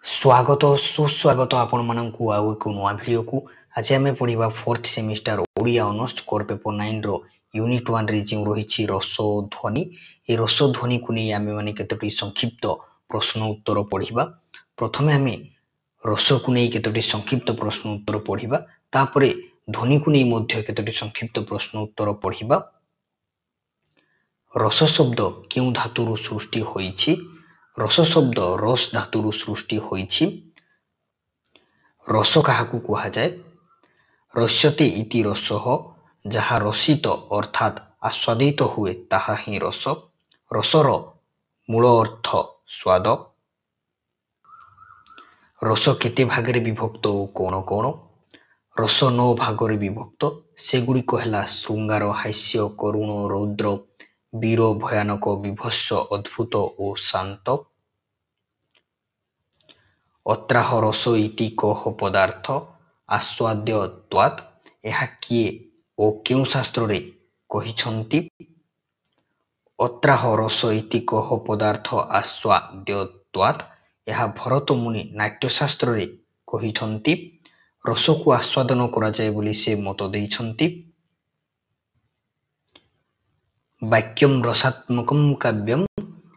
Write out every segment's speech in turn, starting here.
ସ୍ୱାଗତ ସୁସ୍ୱାଗତ ଆପଣମାନଙ୍କୁ ଆଉ ଏକ ନୂଆ ଭିଡ଼ିଓକୁ। ଆଜି ଆମେ ପଢ଼ିବା fourth semester Odia honours core paper 9ର unit 1ରେ ଯେଉଁ ରହିଛି ରସ ଓ ଧ୍ୱନି। ଏ ରସ ଧ୍ୱନିକୁ ନେଇ ଆମେମାନେ କେତୋଟି ସଂକ୍ଷିପ୍ତ ପ୍ରଶ୍ନ ଉତ୍ତର ପଢ଼ିବା। ପ୍ରଥମେ ଆମେ ରସକୁ ନେଇ କେତୋଟି ସଂକ୍ଷିପ୍ତ ପ୍ରଶ୍ନ ଉତ୍ତର ପଢ଼ିବା, ତାପରେ ଧ୍ୱନିକୁ ନେଇ ମଧ୍ୟ କେତୋଟି ସଂକ୍ଷିପ୍ତ ପ୍ରଶ୍ନ ଉତ୍ତର ପଢ଼ିବା। ରସ ଶବ୍ଦ କେଉଁ ଧାତୁରୁ ସୃଷ୍ଟି ହୋଇଛି? ରସ ଶବ୍ଦ ରସ ଧାତୁରୁ ସୃଷ୍ଟି ହୋଇଛି। ରସ କାହାକୁ କୁହାଯାଏ? ରସ୍ୟତେ ଇତି ରସଃ, ଯାହା ରସିତ ଅର୍ଥାତ୍ ଆସ୍ୱାଦିତ ହୁଏ ତାହା ହିଁ ରସ। ରସର ମୂଳ ଅର୍ଥ ସ୍ୱାଦ। ରସ କେତେ ଭାଗରେ ବିଭକ୍ତ ଓ କଣ କଣ? ରସ 9 ଭାଗରେ ବିଭକ୍ତ। ସେଗୁଡ଼ିକ ହେଲା ଶୃଙ୍ଗାର, ହାସ୍ୟ, କରୁଣ, ରୌଦ୍ର, ବୀର, ଭୟାନକ, ବୀଭତ୍ସ, ଅଦ୍ଭୁତ ଓ ଶାନ୍ତ। ଅତ୍ରାହ ରସ ଇତି କହ ପଦାର୍ଥ ଆସ୍ୱାଦ୍ୟତ୍ୱାତ୍, ଏହା କିଏ ଓ କେଉଁ ଶାସ୍ତ୍ରରେ କହିଛନ୍ତି? ଅତ୍ରାହ ରସ ଇତି କହ ପଦାର୍ଥ ଆସ୍ୱାଦ୍ୟତ୍ୱାତ୍, ଏହା ଭରତ ମୁନି ନାଟ୍ୟଶାସ୍ତ୍ରରେ କହିଛନ୍ତି। ରସକୁ ଆସ୍ୱାଦନ କରାଯାଏ ବୋଲି ସେ ମତ ଦେଇଛନ୍ତି। ବାକ୍ୟମ୍ ରସାତ୍ମକମ୍ କାବ୍ୟମ୍,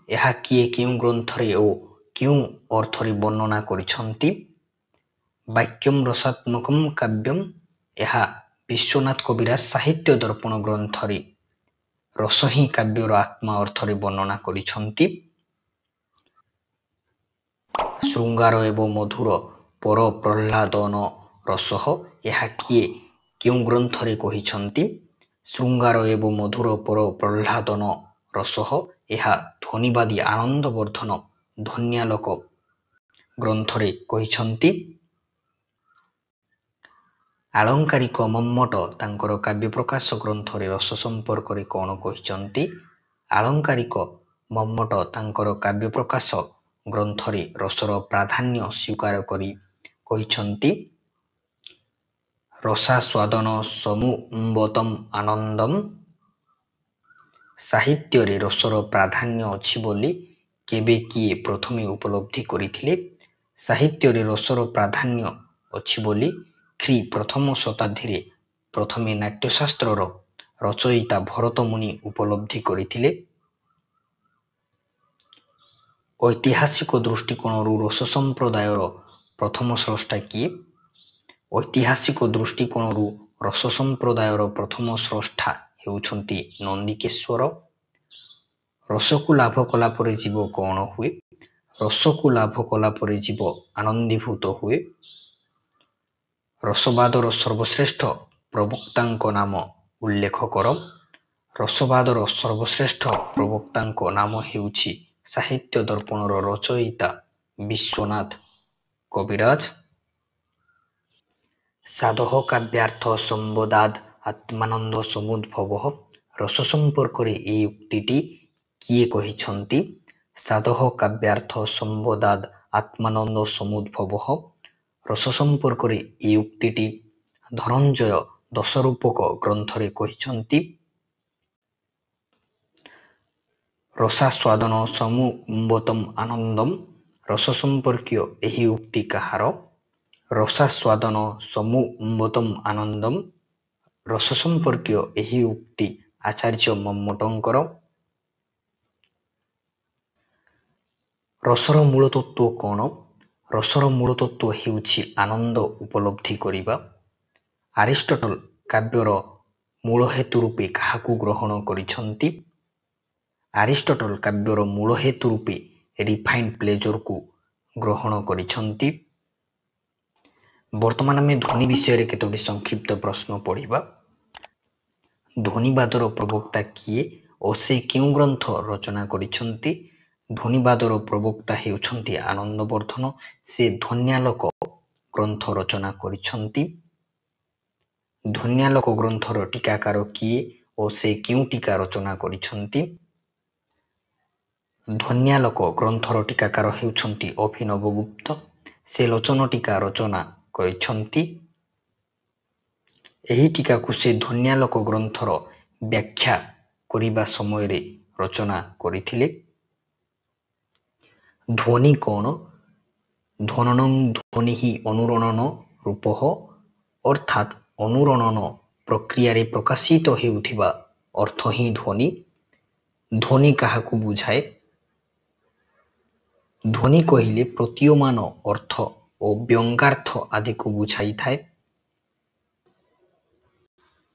ଏହା କିଏ କେଉଁ ଗ୍ରନ୍ଥରେ ଓ କେଉଁ ଅର୍ଥରେ ବର୍ଣ୍ଣନା କରିଛନ୍ତି? ବାକ୍ୟମ୍ ରସାତ୍ମକମ୍ କାବ୍ୟମ୍, ଏହା ବିଶ୍ୱନାଥ କବିରାଜ ସାହିତ୍ୟ ଦର୍ପଣ ଗ୍ରନ୍ଥରେ ରସ ହିଁ କାବ୍ୟର ଆତ୍ମା ଅର୍ଥରେ ବର୍ଣ୍ଣନା କରିଛନ୍ତି। ଶୃଙ୍ଗାର ଏବଂ ମଧୁର ପର ପ୍ରହ୍ଲାଦନ ରସଃ, ଏହା କିଏ କେଉଁ ଗ୍ରନ୍ଥରେ କହିଛନ୍ତି? ଶୃଙ୍ଗାର ଏବଂ ମଧୁର ପର ପ୍ରହ୍ଲାଦନ ରସଃ, ଏହା ଧ୍ୱନିବାଦୀ ଆନନ୍ଦବର୍ଦ୍ଧନ ଧ୍ୱନ୍ୟାଲୋକ ଗ୍ରନ୍ଥରେ କହିଛନ୍ତି। ଆଳଙ୍କାରିକ ମମ୍ମଟ ତାଙ୍କର କାବ୍ୟପ୍ରକାଶ ଗ୍ରନ୍ଥରେ ରସ ସମ୍ପର୍କରେ କଣ କହିଛନ୍ତି? ଆଳଙ୍କାରିକ ମମ୍ମଟ ତାଙ୍କର କାବ୍ୟପ୍ରକାଶ ଗ୍ରନ୍ଥରେ ରସର ପ୍ରାଧାନ୍ୟ ସ୍ୱୀକାର କରି କହିଛନ୍ତି, ରସାସ୍ୱାଦନ ସମୁମ୍ବତମ୍ ଆନନ୍ଦମ୍। ସାହିତ୍ୟରେ ରସର ପ୍ରାଧାନ୍ୟ ଅଛି ବୋଲି କେବେ କିଏ ପ୍ରଥମେ ଉପଲବ୍ଧି କରିଥିଲେ? ସାହିତ୍ୟରେ ରସର ପ୍ରାଧାନ୍ୟ ଅଛି ବୋଲି ଖ୍ରୀ ପ୍ରଥମ ଶତାବ୍ଦୀରେ ପ୍ରଥମେ ନାଟ୍ୟଶାସ୍ତ୍ରର ରଚୟିତା ଭରତ ମୁନି ଉପଲବ୍ଧି କରିଥିଲେ। ଐତିହାସିକ ଦୃଷ୍ଟିକୋଣରୁ ରସ ସମ୍ପ୍ରଦାୟର ପ୍ରଥମ ସ୍ରଷ୍ଟା କିଏ? ଐତିହାସିକ ଦୃଷ୍ଟିକୋଣରୁ ରସ ସମ୍ପ୍ରଦାୟର ପ୍ରଥମ ସ୍ରଷ୍ଟା ହେଉଛନ୍ତି ନନ୍ଦିକେଶ୍ୱର। ରସକୁ ଲାଭ କଲା ପରେ ଜୀବ କଣ ହୁଏ? ରସକୁ ଲାଭ କଲା ପରେ ଜୀବ ଆନନ୍ଦୀଭୂତ ହୁଏ। ରସବାଦର ସର୍ବଶ୍ରେଷ୍ଠ ପ୍ରବକ୍ତାଙ୍କ ନାମ ଉଲ୍ଲେଖ କର। ରସବାଦର ସର୍ବଶ୍ରେଷ୍ଠ ପ୍ରବକ୍ତାଙ୍କ ନାମ ହେଉଛି ସାହିତ୍ୟ ଦର୍ପଣର ରଚୟିତା ବିଶ୍ୱନାଥ କବିରାଜ। ସାଧଃ କାବ୍ୟାର୍ଥ ସମ୍ବନ୍ଧାଦ୍ ଆତ୍ମାନନ୍ଦ ସମୁଦ୍ଭବଃ, ରସ ସମ୍ପର୍କରେ ଏହି ଉକ୍ତିଟି କିଏ କହିଛନ୍ତି? ସାଧଃ କାବ୍ୟାର୍ଥ ସମ୍ବନ୍ଧାଦ୍ ଆତ୍ମାନନ୍ଦ ସମୁଦ୍ଭବଃ, ରସ ସମ୍ପର୍କରେ ଏହି ଉକ୍ତିଟି ଧନଞ୍ଜୟ ଦଶରୂପକ ଗ୍ରନ୍ଥରେ କହିଛନ୍ତି। ରସାସ୍ୱାଦନ ସମୁମ୍ବତମ୍ ଆନନ୍ଦମ୍, ରସ ସମ୍ପର୍କୀୟ ଏହି ଉକ୍ତି କାହାର? ରସାସ୍ୱାଦନ ସମୁମ୍ବତମ୍ ଆନନ୍ଦମ୍, ରସ ସମ୍ପର୍କୀୟ ଏହି ଉକ୍ତି ଆଚାର୍ଯ୍ୟ ମମ୍ମଟଙ୍କର। ରସର ମୂଳ ତତ୍ତ୍ୱ କଣ? ରସର ମୂଳ ତତ୍ତ୍ୱ ହେଉଛି ଆନନ୍ଦ ଉପଲବ୍ଧି କରିବା। ଆରିଷ୍ଟଟଲ କାବ୍ୟର ମୂଳ ହେତୁ ରୂପେ କାହାକୁ ଗ୍ରହଣ କରିଛନ୍ତି? ଆରିଷ୍ଟଟଲ କାବ୍ୟର ମୂଳ ହେତୁ ରୂପେ ରିଫାଇଣ୍ଡ ପ୍ଲେଜରକୁ ଗ୍ରହଣ କରିଛନ୍ତି। ବର୍ତ୍ତମାନ ଆମେ ଧ୍ୱନି ବିଷୟରେ କେତୋଟି ସଂକ୍ଷିପ୍ତ ପ୍ରଶ୍ନ ପଢ଼ିବା। ଧ୍ୱନିବାଦର ପ୍ରବକ୍ତା କିଏ ଓ ସେ କେଉଁ ଗ୍ରନ୍ଥ ରଚନା କରିଛନ୍ତି? ଧ୍ୱନିବାଦର ପ୍ରବକ୍ତା ହେଉଛନ୍ତି ଆନନ୍ଦବର୍ଦ୍ଧନ। ସେ ଧ୍ୱନ୍ୟାଲୋକ ଗ୍ରନ୍ଥ ରଚନା କରିଛନ୍ତି। ଧ୍ୱନ୍ୟାଲୋକ ଗ୍ରନ୍ଥର ଟୀକାକାର କିଏ ଓ ସେ କେଉଁ ଟୀକା ରଚନା କରିଛନ୍ତି? ଧ୍ୱନ୍ୟାଲୋକ ଗ୍ରନ୍ଥର ଟୀକାକାର ହେଉଛନ୍ତି ଅଭିନବଗୁପ୍ତ। ସେ ଲୋଚନ ଟୀକା ରଚନା କରିଛନ୍ତି। ଏହି ଟୀକାକୁ ସେ ଧ୍ୱନ୍ୟାଲୋକ ଗ୍ରନ୍ଥର ବ୍ୟାଖ୍ୟା କରିବା ସମୟରେ ରଚନା କରିଥିଲେ। ଧ୍ୱନି କଣ? ଧ୍ୱନନଂ ଧ୍ୱନିଃ ଅନୁରଣନ ରୂପଃ, ଅର୍ଥାତ୍ ଅନୁରଣନ ପ୍ରକ୍ରିୟାରେ ପ୍ରକାଶିତ ହେଉଥିବା ଅର୍ଥ ହିଁ ଧ୍ୱନି। ଧ୍ୱନି କାହାକୁ ବୁଝାଏ? ଧ୍ୱନି କହିଲେ ପ୍ରତୀୟମାନ ଅର୍ଥ ଓ ବ୍ୟଙ୍ଗାର୍ଥ ଆଦିକୁ ବୁଝାଇଥାଏ।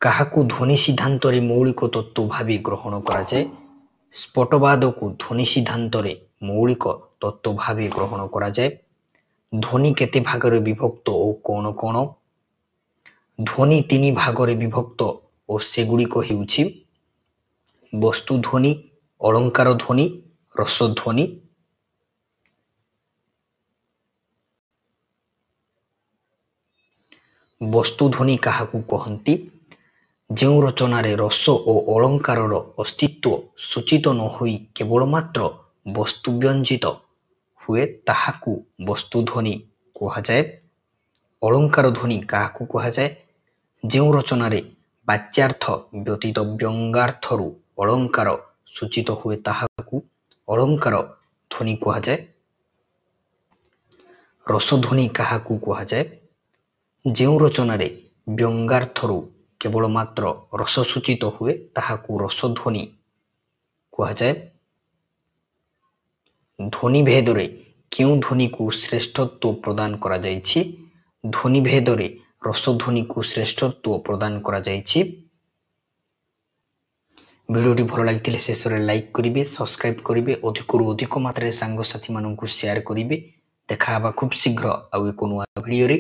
କାହାକୁ ଧ୍ୱନି ସିଦ୍ଧାନ୍ତରେ ମୌଳିକ ତତ୍ତ୍ୱ ଭାବେ ଗ୍ରହଣ କରାଯାଏ? ସ୍ଫୋଟବାଦକୁ ଧ୍ୱନି ସିଦ୍ଧାନ୍ତରେ ମୌଳିକ ତତ୍ତ୍ୱ ଭାବେ ଗ୍ରହଣ କରାଯାଏ। ଧ୍ୱନି କେତେ ଭାଗରେ ବିଭକ୍ତ ଓ କ'ଣ କ'ଣ? ଧ୍ୱନି ତିନି ଭାଗରେ ବିଭକ୍ତ ଓ ସେଗୁଡ଼ିକ ହେଉଛି ବସ୍ତୁଧ୍ୱନି, ଅଳଙ୍କାର ଧ୍ୱନି, ରସଧ୍ୱନି। ବସ୍ତୁଧ୍ୱନି କାହାକୁ କହନ୍ତି? ଯେଉଁ ରଚନାରେ ରସ ଓ ଅଳଙ୍କାରର ଅସ୍ତିତ୍ୱ ସୂଚିତ ନ ହୋଇ କେବଳ ମାତ୍ର ବସ୍ତୁବ୍ୟଞ୍ଜିତ ହୁଏ, ତାହାକୁ ବସ୍ତୁଧ୍ୱନି କୁହାଯାଏ। ଅଳଙ୍କାର ଧ୍ୱନି କାହାକୁ କୁହାଯାଏ? ଯେଉଁ ରଚନାରେ ବାଚ୍ୟାର୍ଥ ବ୍ୟତୀତ ବ୍ୟଙ୍ଗାର୍ଥରୁ ଅଳଙ୍କାର ସୂଚିତ ହୁଏ, ତାହାକୁ ଅଳଙ୍କାର ଧ୍ୱନି କୁହାଯାଏ। ରସଧ୍ୱନି କାହାକୁ କୁହାଯାଏ? ଯେଉଁ ରଚନାରେ ବ୍ୟଙ୍ଗାର୍ଥରୁ କେବଳ ମାତ୍ର ରସ ସୂଚିତ ହୁଏ, ତାହାକୁ ରସଧ୍ୱନି କୁହାଯାଏ। ଧ୍ୱନି ଭେଦରେ କେଉଁ ଧ୍ୱନିକୁ ଶ୍ରେଷ୍ଠତ୍ୱ ପ୍ରଦାନ କରାଯାଇଛି? ଧ୍ୱନି ଭେଦରେ ରସଧ୍ୱନିକୁ ଶ୍ରେଷ୍ଠତ୍ୱ ପ୍ରଦାନ କରାଯାଇଛି। ଭିଡ଼ିଓଟି ଭଲ ଲାଗିଥିଲେ ଶେଷରେ ଲାଇକ୍ କରିବେ, ସବସ୍କ୍ରାଇବ୍ କରିବେ, ଅଧିକରୁ ଅଧିକ ମାତ୍ରାରେ ସାଙ୍ଗସାଥିମାନଙ୍କୁ ସେୟାର କରିବେ। ଦେଖା ହେବା ଖୁବ୍ ଶୀଘ୍ର ଆଉ ଏକ ନୂଆ ଭିଡ଼ିଓରେ।